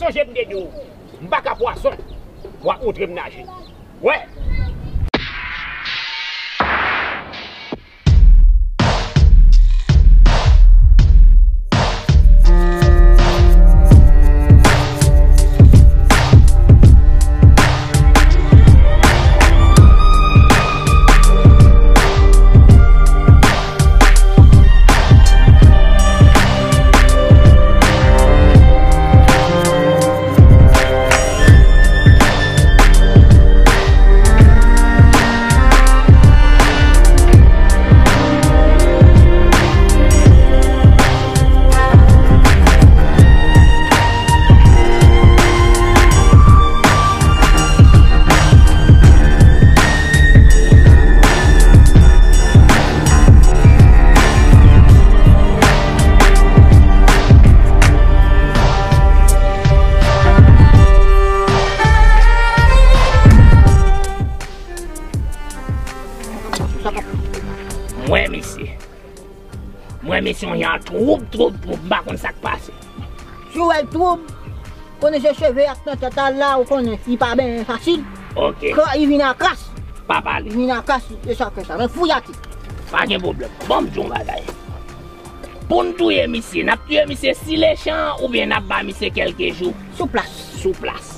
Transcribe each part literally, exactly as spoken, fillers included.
Naje m te di w, m pa ka pwason. W ap montre m naje. Wè. M wè misye. M wè misye yon jan twoub, twoub, twoub. M pa konn sa k pase. Si w wè l twoub, konnen se cheve ak nan tèt a la, ou konnen, li pa benyen fasil. Ok. Kò, li vin a kras. Pa pale. Li vin a kras, se sa k fè sa. Men fouyati. Pa gen pwoblèm. Ban m di w yon bagay. Pou n touye misye, n ap touye misye si lechan oubyen n ap ba misye kèlke jou? Sou plas. Sou plas.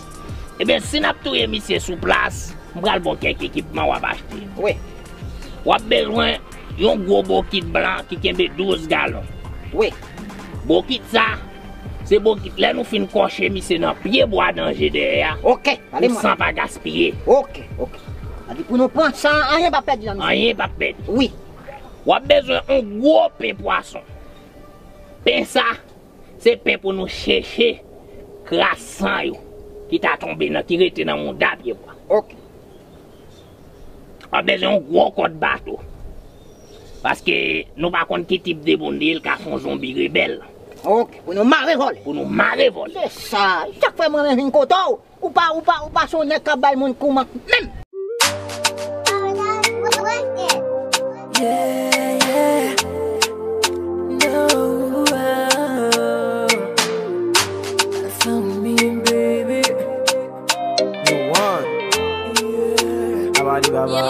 Ebyen, si n ap touye misye sou plas, m pral ba w kèk ekipman w ap achte. Wi. W ap bezwen yon gwo bokit blan ki kenbe douz galon. Wi. Bokit sa, se bokit lè nou fin kòche misye nan pye bwa danje dèyè a. Ok, pale pou mwen. San pa gaspiye. Ok, ok. Sa di pou nou pran san, anyen p ap pèdi nan misye. Anyen p ap pèdi. Wi. W ap bezwen yon gwo pen pwason. Pen sa, se pen pou nou cheche kras san yo ki ta tonbe nan, ki rete nan mouda pye bwa. Ok. W ap bezwen yon gwo kòd bato. Paske nou pa konn ki tip de moun li ye, l ka fè yon zonbi rebèl. Ok, pou nou mare vòlè. Pou nou mare vòlè. Se sa. Sa k fè mwen menm vin kote w. Ou pa, ou pa, ou pa se yon nèg k ap bay moun kou mank menm. Yeah, yeah. No, oh. That's on me, baby. You want? Yeah. Abadi baba.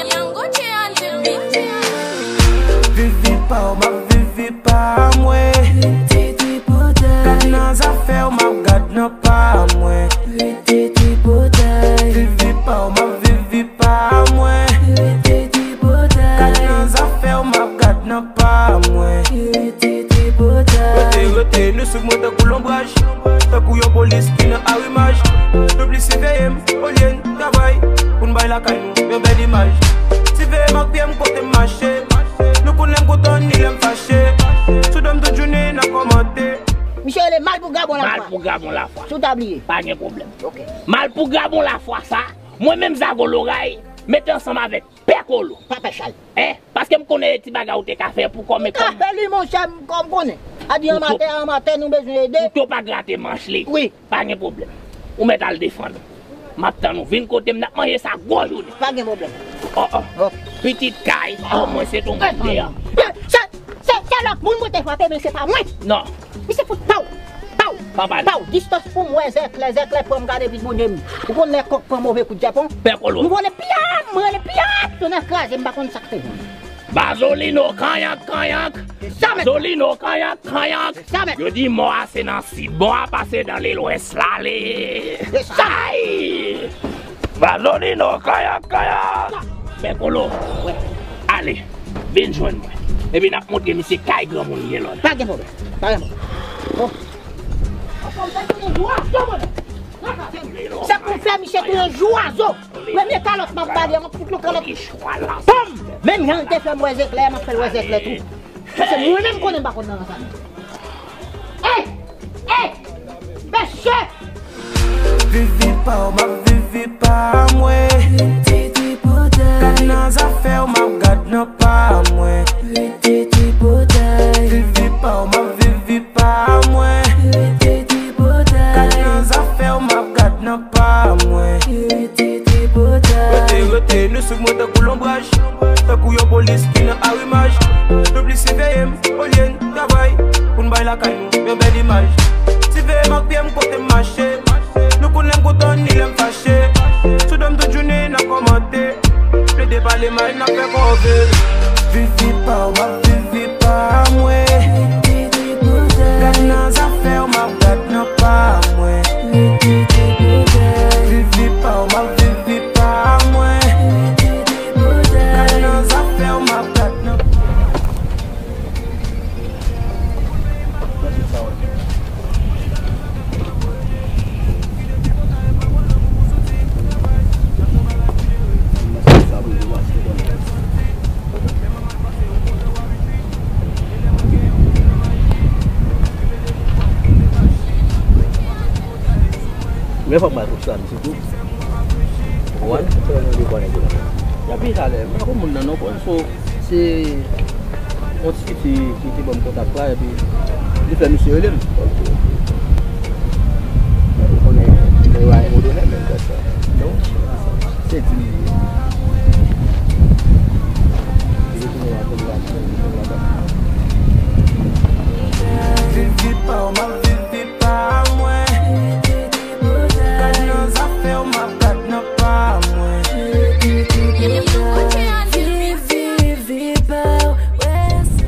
Vivi pa w, m ap vivi pa mwen. Gad nan zafè w, m ap gad nan pa mwen. Vivi pa w, m ap vivi pa mwen. Gad nan zafè w, m ap gad nan pa mwen. Rete, rete, nou sou mwen tankou lonbraj. Tankou yon polis ki nan arimaj. Nou plis siveye m, olye n travay. Pou n bay lakay nou yon bèl imaj. Siveye m ak pye m kote m mache. Nou konn lè m kontan ni lè m fache. Sou do m tout jounen n ap kòmante. Misye rele Malpougra bon lafwa. Malpougra bon lafwa. Si w ta bliye. Pa gen pwoblèm. Ok. Malpougra bon lafwa sa, mwen menm Zago Loray, mete ansanm avèk Pè Kolo. Pa pè chay. Hein? Paske m konnen ti bagay ou te ka fè pou kòm e kòm. M ka fè li, monchè, m kòm konnen. A di anmatè, anmatè, nou bezwen ede. Ou to pa grate manch li. Wi. Pa gen pwoblèm. Ou mèt al defann ou. M ap tann ou. Vin kote m, n ap manje sa gwo jounen. Pa gen pwoblèm. Oh, oh. Ok. Pitit kay, oh, mwen se tou mwen deyò. Se, se, se lòt moun mwen te frape, men se pa mwen. Non. Misye fout paw. Paw. Papa. Paw. Distans pou m wè zèklè, zèklè pran m gade vit Bondye m. Ou konn lè kòk pran move kout djèpon? Pè Kolo. M konnen pya, m rele pya, tonè kraze, m pa konn sa k fè. Bazolino, kanyank, kanyank. Sa mèt. Bazolino, kanyank, kanyank. Sa mèt. Yo di mò a se nan sid, bon a pase nan lilwès la li. Se sa. Ay! Bazolino, kanyank, kanyank. Pè Kolo, ale, vin jwenn mwen. Epi n ap montre misye kay granmoun li ye lòt. Pa gen pwoblèm, pa gen pwoblèm. Bon. Sa pou fè misye tounen zwazo. Premye kalòt m ap ba li a, m ap fout yon kalòt. Pam! Menm jan l te fè m wè zeklè, m ap fè l wè zeklè tou. Se mwen menm konnen m pa konn nan rans sa. Ey! Ey! Mesye! Vivi pa w, m ap vivi pa mwen. Gad nan zafè w, m ap gad nan pa mwen. Vivi pa w, m ap vivi pa mwen. Gad nan zafè w, m ap gad nan pa mwen. Rete, rete, nou sou mwen tankou lonbraj. Tankou yon polis ki nan arimaj. Nou plis siveye m, olye n travay. Pou n bay lakay nou yon bèl imaj. Siveye m ak pye m kote m mache. Viv vi pa w, m ap viv vi pa mwen. Gad nan zafè w, m ap gad nan. Men fòk m al pou sa, misye tou. Ou konprann? Fè yon de bòn nèg yo la. Y ap peye talè. M pa konn moun nan non, konn so, se yon ti fi ki te ban m kontak la, epi li fè misye rele m. Ok, ok. Ou konnen, mwen pa yon modonè, men sa. Non? Se di li ye. Li te tounen apèl la, tounen apèl la. Viv vi pa w, m ap viv vi pa mwen. Gad nan zafè w, m ap gad nan pa mwen. Viv vi pa w, wè se.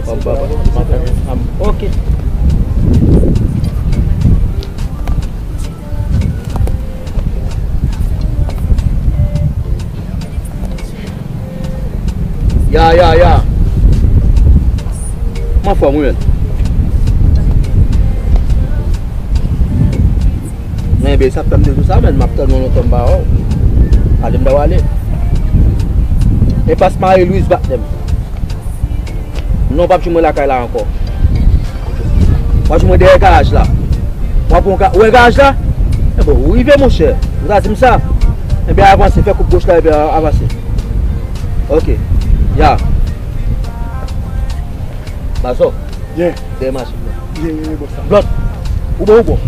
Kòm papa, m ap fè sa m. Ok. Ya, ya, ya. M anfòm, wi, men. Men, ben, sa k fè m di w sa, men, m ap tann ou lontan m pa wè w. Ale m ta w ale. E pas Marie Louise bat m. Non, w p ap jwenn mwen lakay la ankò. W ap jwenn mwen dèyè garaj la. W ap wè, w wè garaj la? Enben, ou rive, monchè. Ou ta di m sa. Enben, avanse, fè koup goch la, enben, avanse. Ok. Ya. Bazò. Ye. Dèyè machin nan. Ye, ye, ye, bòs la. Blòt. Ou bon, ou bon.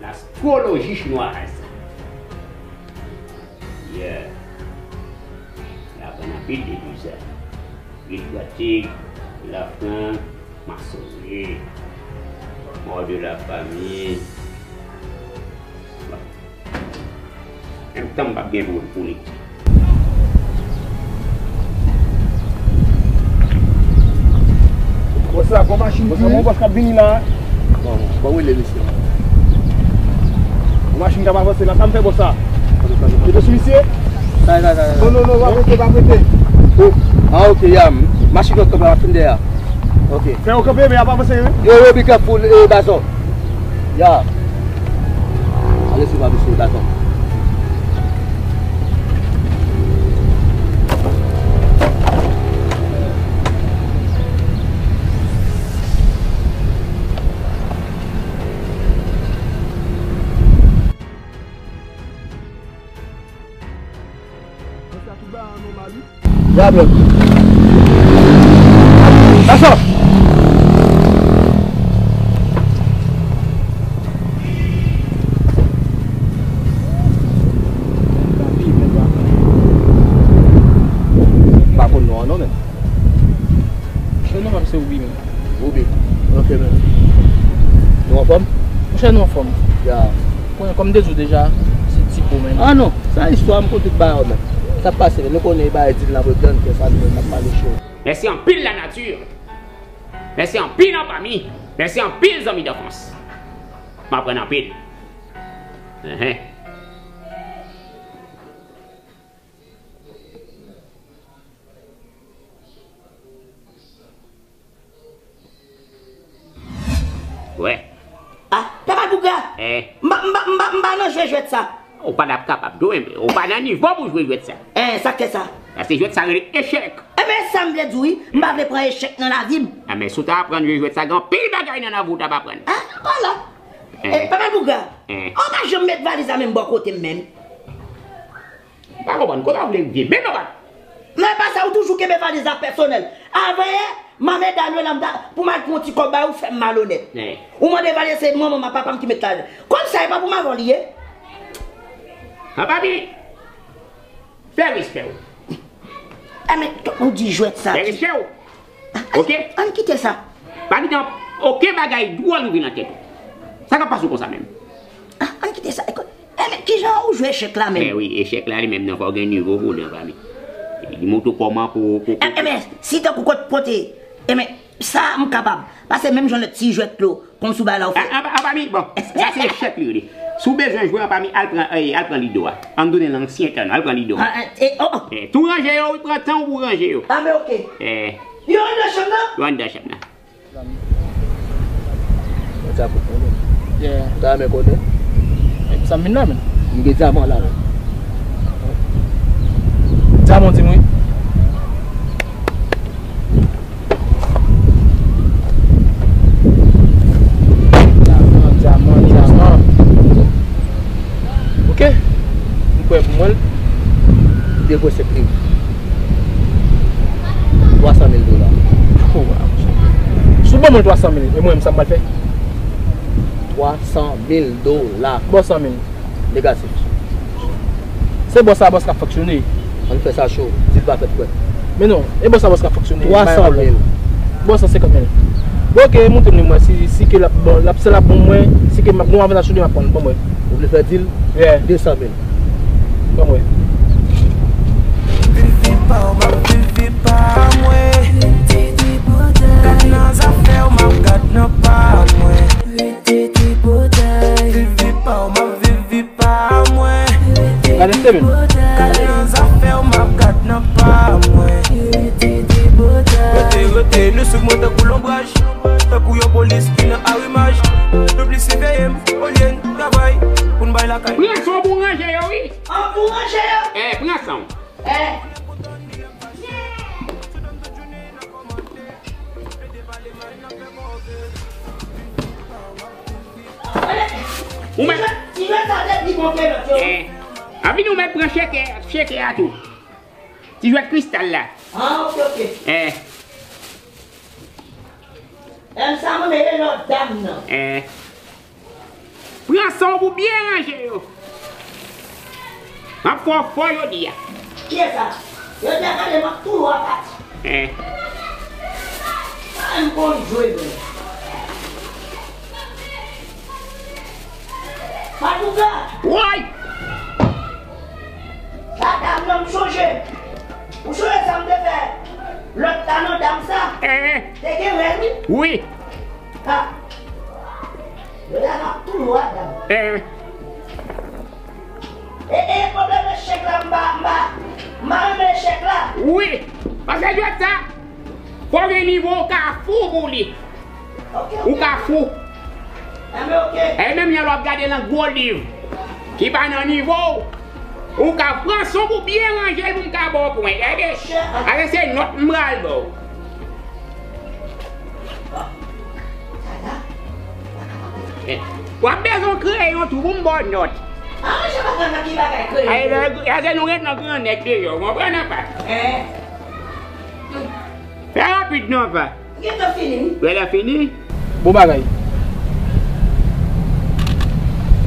Lastwoloji chinwaz. Yeah. L aprann anpil de bizè. Rit pratik, lafran, masonri, mò de la fami. Bon. Menm tan m p ap gen pou, pou lekti. Bòs la, gwo machin. Bòs la, gwo bòs k ap vini la. Bon, bon, bon, rele misye. Yon machin k ap avanse la, sa m fè bòs la? Mete sou misye? Sa, sa, sa, sa. Non, non, non, w ap rete, w ap rete. Oh, ah, ok, ya, machin yo kanpe, w ap fin dèyè a. Ok. Fè yo kanpe, men y ap avanse, wi. Yo, yo, be careful, eh, Bazò. Ya. Ale sou pa misye, Bazò. Sa tout bagay an nòmal, wi. Diablo. Pase. M pa konn non an non, men. Monchè, non, m ap se Woubi menm. Woubi. Ok, men. Nou anfòm? Monchè, nou anfòm. Ya. Bon, kòm m te di w deja, se Tipo menm. Ah non, sa istwa, m konn tout bagay, men. Sa k pase, men nou konnen bagay di l nan breakdance, ke sa nou menm n ap pale cho. Mèsi anpil lanati. Mèsi anpil anpami. Mèsi anpil zanmi danfans. M aprann anpil. Enhen. Wè. Ah, Papa Bougra! Eh. M pa, m pa, m pa, m pa nan jwe jwèt sa. Ou pa t ap kapab tou, enben. Ou pa nan nivo pou jwe jwèt sa. Eh, sa k fè sa? Paske jwèt sa rele echèk. Enben, sa m vle di w, wi. M pa vle pran echèk nan lavi m. Enben, si w ta aprann jwe jwèt sa, gen anpil bagay nan lavi w t ap aprann. Ah, vwala. Eh. Eh, Papa Bougra, eh, ou pa janm met valiz la menm bò kote m menm. Pa konprann, kote w vle rive? Men non, pa. Men pa sa, ou toujou kenbe valiz la pèsonèl. Avanyè, m a medam yo la, m ta, pou m al pran yon ti kòb ba yo, ou fè m malonèt. Ou mande valiz, se manman m ak papa m ki met ladan. Kòb sa, e pa pou m avè w li ye. Anpapi, fè respè w. E men, ou di jwèt sa. Fè respè w. Oke? Ann kite sa. Pa kite okenn bagay dwòl rive nan tèt ou. Sa k ap pase w konsa menm? Ann kite sa. Ekot, e men, kijan ou jwe echèk la menm? Men wi, echèk la li menm nan fò w gen nivo pou li, anpapi. Li montre w kòman pou, pou, pou. E men, si tankou kote, e men, sa m kapab. Paske menm jan lòt ti jwèt lo, konn sou bagay la ou fè. Anpapi, bon, sa se echèk li rele. Si w bezwen jwe, anpapi, al pran, al pran lido a. Ann tounen nan ansyen tan, al pran lido a. Tou ranje yo, wi, pran tan w pou ranje yo. A men oke. Yo anndan chanm nan? Yo anndan chanm nan. Mwen sa fout mwen menm. Yeah. Ou ta renmen konnen? Sa m vin la menm. M gen dyaman la menm. Dyaman di mwen. Dyaman, dyaman, dyaman. Oke. M kwè pou mwen. Depo sèt liv. Twa san mil dola. Oh, wow. Si w ban mwen twa san mil, e mwen menm sa m pral fè? Twa san mil dola. Bon, san mil. Negatif. Se bòs sa, bòs k ap fonksyone. Ann fè sa cho. Di l pa fèt kwè. Men non, e bòs sa, bòs k ap fonksyone. Twa san mil. Bòs san senkant mil. Bon, oke, montre m li mwen si, si ke l ap bon, l ap, si l ap bon mwen, si ke m ap gon avantaj sou li, m ap pran l, ban mwen. Ou vle fè dil? Yeah. De san mil. Ban mwen. Vivi pa w, m ap vivi pa mwen. Gad nan zafè w, m ap gad nan pa mwen. Vivi pa w, m ap vivi pa mwen. Gade se menm. Gad nan zafè w, m ap gad nan pa mwen. Rete, rete, nou sou mwen tankou lonbraj. Tankou yon polis ki nan arimaj. Nou plis siveye m, olye n travay, pou n bay lakay. Pran san w pou ranje yo, wi. An pou ranje yo? Eh, pran san w. Eh. Ou mèt. Ti jwèt sa te pi bon ke lòt yo. Eh. Anpi nou mèt pran cheke, cheke a tou. Ti jwèt kristal la. Ah, oke, oke. Eh. M sa mwen mele lòt dam nan. Eh. Pran san w pou byen ranje yo. M ap fè w fò jodi a. Kiyès sa? Jodi a gade m ap tou yo a pati. Eh. Ay, m konn jwe menm. Matouka! Woy! Sa dam nan m chonje. Ou chonje sa m te fè lòt la non dam sa? Eh. Te gen rèl wi. Wi. Ha. Yo la n ap tou yo a dam. Eh. E, e, pwoblèm echèk la, m pa, m pa, m pa renmen echèk la. Wi, paske jwèt sa, fò w gen nivo, ou ka fou pou li. Ou ka fou. Enben, oke. E menm jan lè w ap gade nan gwo liv ki pa nan nivo w, ou ka pran san w pou byen ranje l pou m ka ba w pwen. Gade, gade se nòt m pral ba w. Eh, w ap bezwen kreyon tou pou m ba w nòt. Ah, mesye pa konn nan ki bagay kreyon. Ay, lè, lè nou ret nan gran nèg deyò, w konprann apa? Eh. Fè rapid non apa. Gentan fini, wi. Wè lè fini. Bon bagay.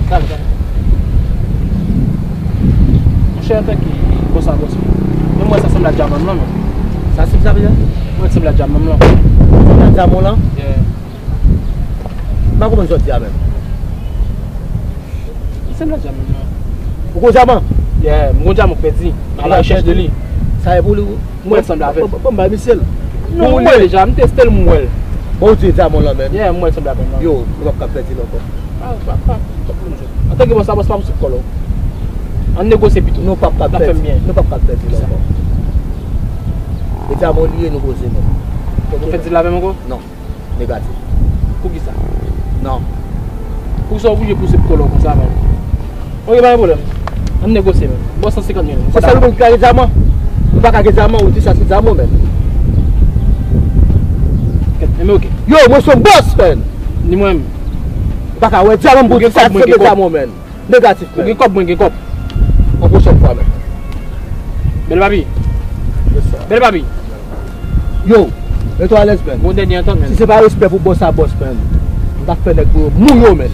Talè, talè. Monchè, antanke bòs a bòs mwen. Men mwen sa sanble a dyaman m lan, non. Sa se ki sa vle di? Mwen sanble a dyaman m lan. Sanble a dyaman w lan? Yeah. M pa konprann sa w di a menm. Li sanble a dyaman m lan. Ou gon dyaman? Yeah, m gon dyaman k pèdi. M a la rechèch de li. Sa e pou li? M wè l sanble avè l. Bon, bon, bon, bay misye l. Non, m wè l deja, m teste l, m wè l. Bon, ou di dyaman w lan menm? Yeah, m wè l sanble avè l lan. Yo, nou p ap ka pèdi l ankò. Pa, pa, pa, pa pwoblèm, jèn. Antanke bòs la, bòs pa pou sou kò l. Ann negosye pito. Nou p ap ka pèdi. Nou p ap ka pèdi l ankò. E dyaman w li ye, nou koze menm. Ou fè dil avè m ankò? Non. Negatif. Poukisa? Non. Poukisa w oblije pouse pou kò l konsa menm? Ok, pa gen pwoblèm. Ann negosye menm. Bò san senkant mil. Se sèl moun ki ka gen dyaman. Ou pa ka gen dyaman, ou di sa se dyaman menm. Enben ok. Yo, mwen se yon bòs, menm. Ni mwen menm. Ou pa ka wè dyaman pou di sa se dyaman menm. Negatif menm. Ou gen kòb, mwen gen kòb. Yon pwochèn fwa menm. Bèl papi. Bèl papi. Yo, mete w alèz, man. Bon dènye antant, man. Si se pa respè pou bòs a bòs, man, m t ap fè nèg pou yo mou yo, man.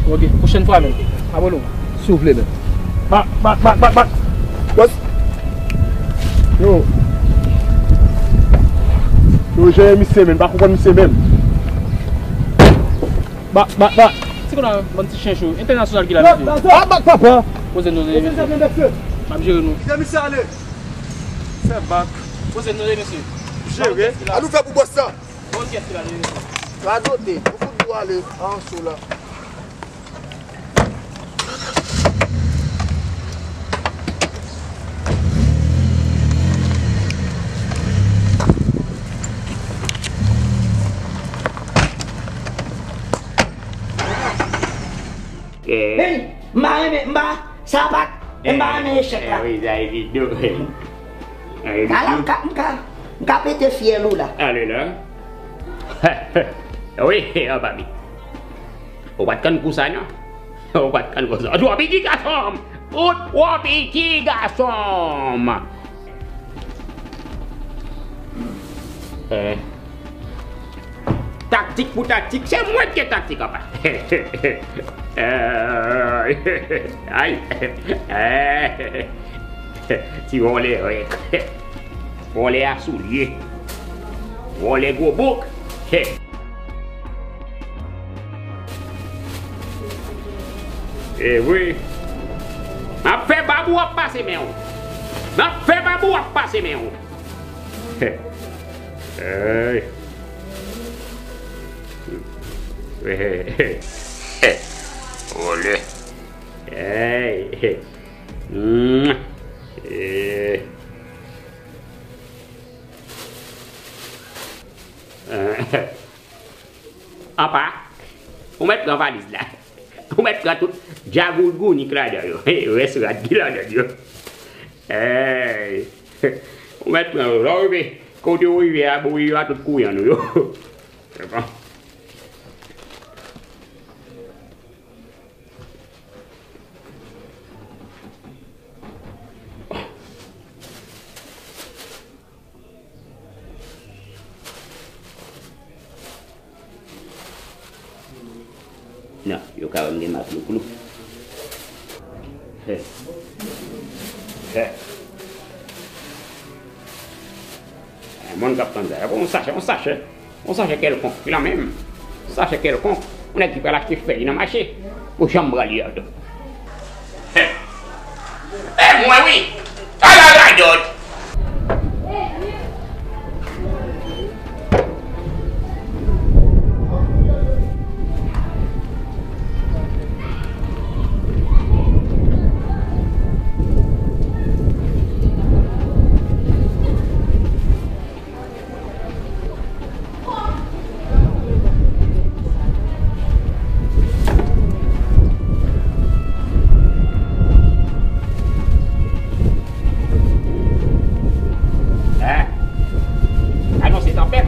Ok, pwochèn fwa, man. Abone w. Si w vle, man. Ba, ba, ba, ba, ba. Bòs. Yo. Yo jere misye, man. M pa konprann misye menm. Ba, ba, ba. Ti konnen bann ti chen cho. Entènasyonal ki la, mesye. Ba, ba, papa. Poze nou, mesye. M ap jere nou. Kite misye ale. Fè bak. Poze nou, mesye. Jere. An nou fè pou bòs sa. Bon kèt la, mesye. Radote. Ou fout dou ale. An sou la. Eh. Hey, m pa renmen, m pa, sa pa, m pa renmen echèk la. Eh, wi, sa evidon. Kala, m ka, m ka, m ka pete fyèl ou la. Ale la. Wi, an papi. Ou pa t konn kou sa, non? Ou pa t konn kou sa. Ou twò piti, gason m! Ou twò piti, gason m! Eh. Taktik pou taktik, se mwen ki gen taktik apa. Eh, ay. Eh. Ti vòlè, wi. Vòlè a soulye. Vòlè gwo bouk. E vre. M ap fè babou ap pase men w. M ap fè babou ap pase men w. Hey. Vòlè. Hey. Eh. Apa, ou mèt pran valiz la. Ou mèt pran tout djagoulgounik ladan yo. Rès rad ki ladan yo. Ey. Ou mèt pran yo. Lè w rive, kote w rive a, boure yo a tout kouyan nou yo. Se bon. Non, yo ka wè m gen mak louklou. He. He. Yon moun k ap tann sa. Yon sachè, yon sachè. Yon sachè kèlkonk ki nan men m. Yon sachè kèlkonk. Yon nèg ki pral achte fèy nan mache. Pou janm pran li a tou. E mwen wi. Ala radòt. Anonse tanpèt.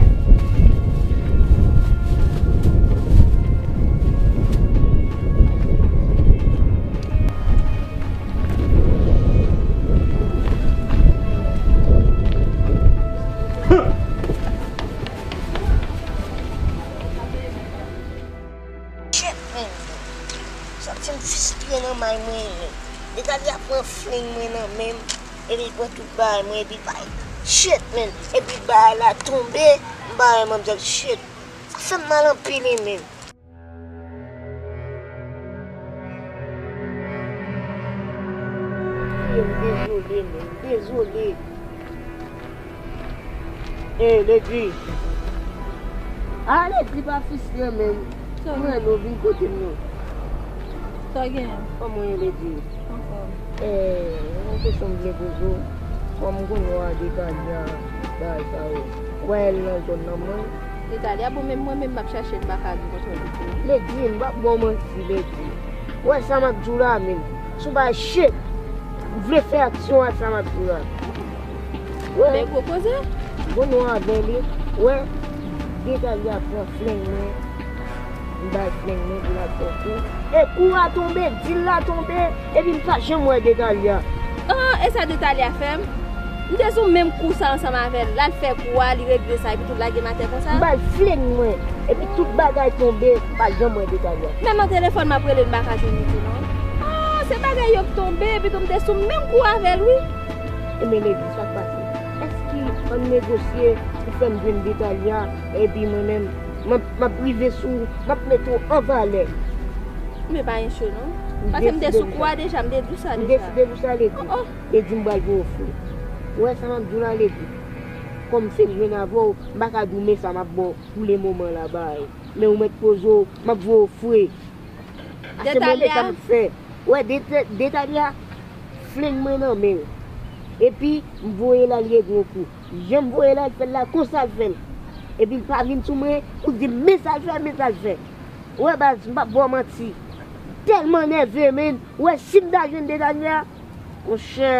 Shit, man. Santi m fistye nan may mwen, man. Degalya pran fling mwen nan men m, epi l pran tout bagay mwen, epi bay. Shit, man. Epi bagay la tonbe, m bay manmzèl, shit. Sa fè m mal anpil, wi, man. M dezole, men, m dezole. Ey, Lady. Ah, Lady, pa fistye, men. Sa w gen? Mwen, nou vin kote m, non. Sa w gen? Kòman w ye, Lady? Anfòm. Eh, yon kesyon m vle poze w. Kòm m konnen w a Detalya, bagay sa yo. Ou wè l nan zòn nan mwen? Detalya, bon, menm mwen menm m ap chache l, m pa ka gen kontwòl li tou. Lady, m p ap ba w manti, Lady. Ou wè sa m ap di w la menm. Se yon bagay shit. M vle fè aksyon a sa m ap di w la. Ou wè? Bèl gwo koze. M konnen w avè li. Ou wè? Detalya pran fling mwen. M bay fling mwen pou l al fè kou. E kou a tonbe, dil la tonbe, epi m pa janm wè Detalya. Ah, E sa Detalia fè m? M te sou menm kou sa ansanm avè l. L al fè kou a, li regle sa, epi tou l lage m atè konsa. M ba l fleng mwen, epi tout bagay tonbe, m pa janm wè Detalia. Menm nan telefòn m ap rele l, m pa ka jwenn li tou non. Oh, se bagay yo k tonbe, epi tou m te sou menm kou avè l wi. Ebyen Lady, sa k pase? Èske ann negosye pou fè m jwenn Detalia, epi mwen menm, m ap, m ap rive sou ou, m ap mete w an valè. Men pa gen cho non. Paske m te sou kou a deja, m te di w sa deja. M deside pou sa, Lady. Oh, oh. Lady, m pral voye w fre. Ou wè sa m ap di w la, Lady? Kòm m fin jwenn avè w, m pa ka di w men sa m ap ba w pou le moman la, bay. Men ou mèt poze w, m ap voye w fre. Ase mwen men sa m ap fè. Ou wè, Deta-, Detalia, fleng mwen nan men l. Epi, m voye l al regle yon kou. Jan m voye l al fè l la, konsa l fè l. Epi l pa vin sou mwen pou di m men sa l fè, men sa l fè. Ou wè baz, m p ap ba w manti. Tèlman nève, menn. Ou wè, si m ta jwenn Detalia, monchè.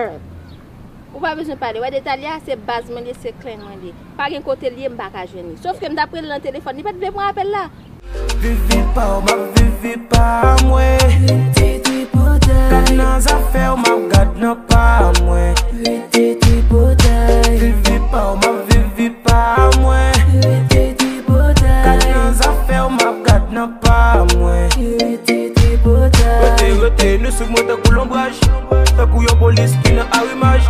Ou pa bezwen pale. Ou wè Detalia, se baz mwen li ye, se klenn mwen li ye. Pa gen kote l ye, m pa ka jwenn li. Sòf ke m t ap rele l nan telefòn, li pa t vle pran apèl la. Vivi pa w, m ap vivi pa mwen. Gad nan zafè w, m ap gad nan pa mwen. Vivi pa w, m ap vivi pa mwen. Gad nan zafè w, m ap gad nan pa mwen. Rete, rete, nou swiv mwen tankou lonbraj. Tankou yon polis ki nan arimaj.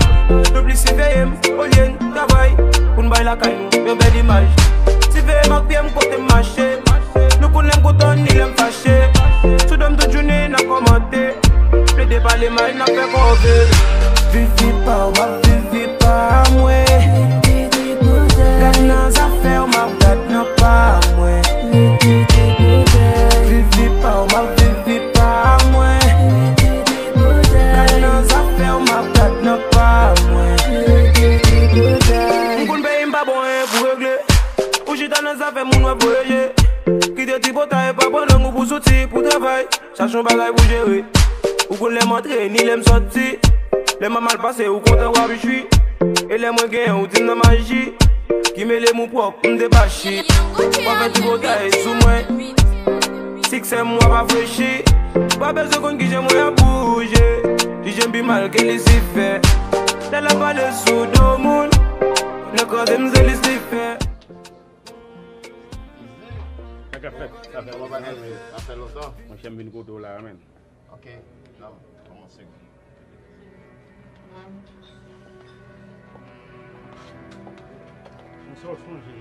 Nou plis siveye m, olye n travay. Pou n bay lakay nou yon bèl imaj. Siveye m ak pye m kote m mache. Nou konn lè m kontan ni lè m fache. Sou do m tout jounen n ap kòmante. Plede pale mal n ap fè kòve. Vivi pa w, m ap vivi pa mwen. Gad nan zafè w, m ap gad nan pa mwen. Vivi pa w, m ap vivi pa mwen. Gad nan zafè w, m ap gad nan pa mwen. M konn peyi m pa bon anyen pou regle. Ou chita nan zafè moun w ap voyaje. Kite tripotay e pa pran lang ou pou zouti pou travay. Chache yon bagay pou jere. Ou konn lè m antre, ni lè m sòti. Lè m a mal pase, ou kontan w ap jwi. E lè mwen genyen, ou di m nan maji. Ki mele m ou pwòp, m depachi. W ap fè tripotay sou mwen. Siksè m w ap afrechi. Pa bezwen konn kijan mwen ap bouje. Jije m pi mal ke Lisifè. Lè l ap pale sou do moun. Nan kraze m se Lisifè. Sa k ap fèt? Sa fè lontan. Sa fè lontan. Monchè, m vin kote w la, menn. Ok, n ap kòmanse. Sa w sonje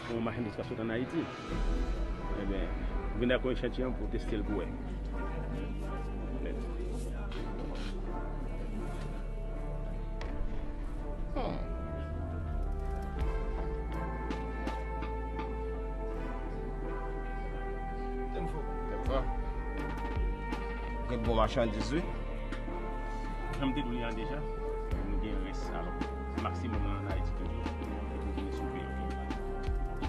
pou yon machandiz k ap sot ann Ayiti? Ebyen, vin ak yon echantiyon pou w teste l pou w wè. Hmm. Tèm fò. Tèm fò. Gen bon machandiz, wi. Jan m te di w li an deja, nou gen rès, alò, maksimòm lan ann Ayiti toujou, epi nou vini sou peyi, ok?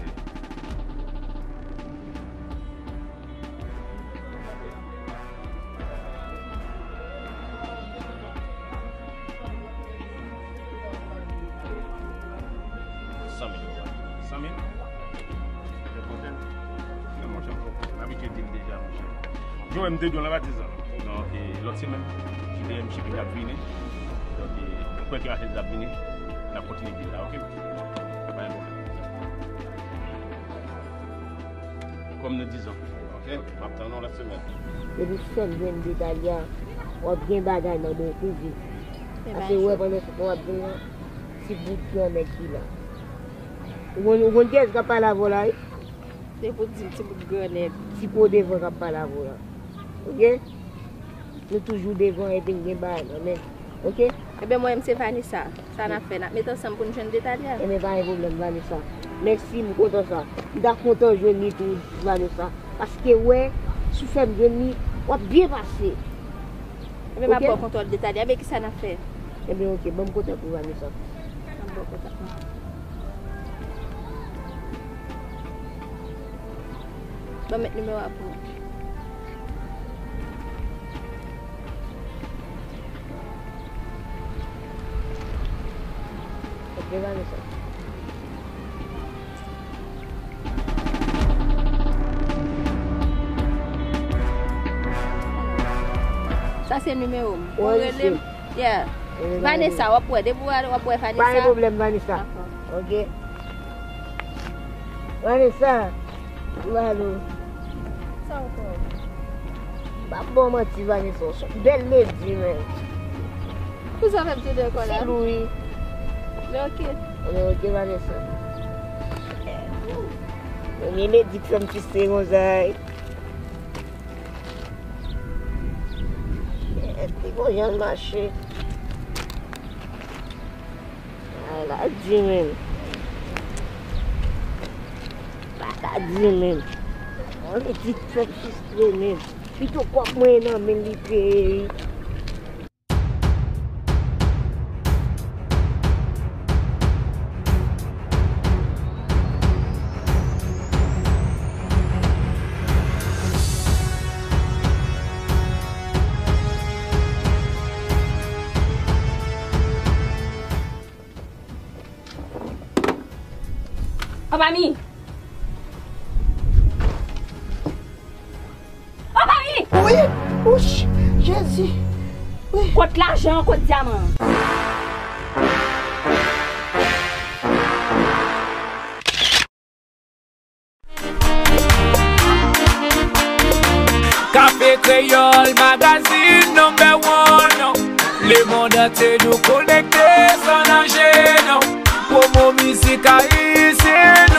San mil dola. San mil? Lè pwochèn, non, monchè, m abitye di l deja, monchè. Jowèl m te di w nan patizan. Donk, e, lòt semèn, si T M shipping ap vini. Donk, e, m kwè ke machandiz ap vini. N ap kontinye di l la, ok? Pa gen pwoblèm. Kòm nou dizon. Ok, m ap tann ou lòt semèn. Depi sèl jwenn Detalia, w ap gen bagay nan men w pou viv. Paske w wè pandan se tan w ap di m nan, ti bout gran nèg ki la. Ou konn, ou konn kiyès k ap pale avè w la, wi? Se pou di m ti bout gran nèg. Ti po devan k ap pale avè w la. Ok? Nou toujou devan epi n gen bagay nan men. Ok? Ebyen, mwen menm se Vanessa. Sa n ap fè? N ap met ansanm pou n jwenn Detalia. Ebyen, pa gen pwoblèm, Vanessa. Mèsi, m kontan sa. M ta kontan jwenn li tou, Vanessa. Paske, wè, si w fè m jwenn li, w ap byen pase. Ebyen, m ap ba w kontwòl Detalia. Ebyen, kisa n ap fè? Ebyen, ok, ban m kontak ou, Vanessa. M ap ba w kontak mwen. Ban m met nimewo a pou ou. Ok, Vanessa. Sa se nimewo m. Ou rele m. Yeah. Vanessa, w ap wè. Depi w ap wè Vanessa. Pa gen pwoblèm, Vanessa. Dakò. Ok. Vanessa, Lalo. Sa w fè? M p ap ba w manti, Vanessa, w se yon bèl ledi, men. Pou sa fè m tounen ankò la? Se Louis. Men ok. Men ok, Vanessa. Premye ledi k fè m twiste konsa, wi. Shit, li gon jan l mache. Ay, la di menm. Pa ka di menm. Mwen di fè fistre menm. Pito kòb mwen nan men li te ye. Papa mi! Papa mi! Wi! Wouch! Jezi! Wi! Kot lajan an, kot dyaman an? Kafe Kreyòl, magazine number one. Lemonn antye nou konekte san danje, non. Pwomo mizik ayisyen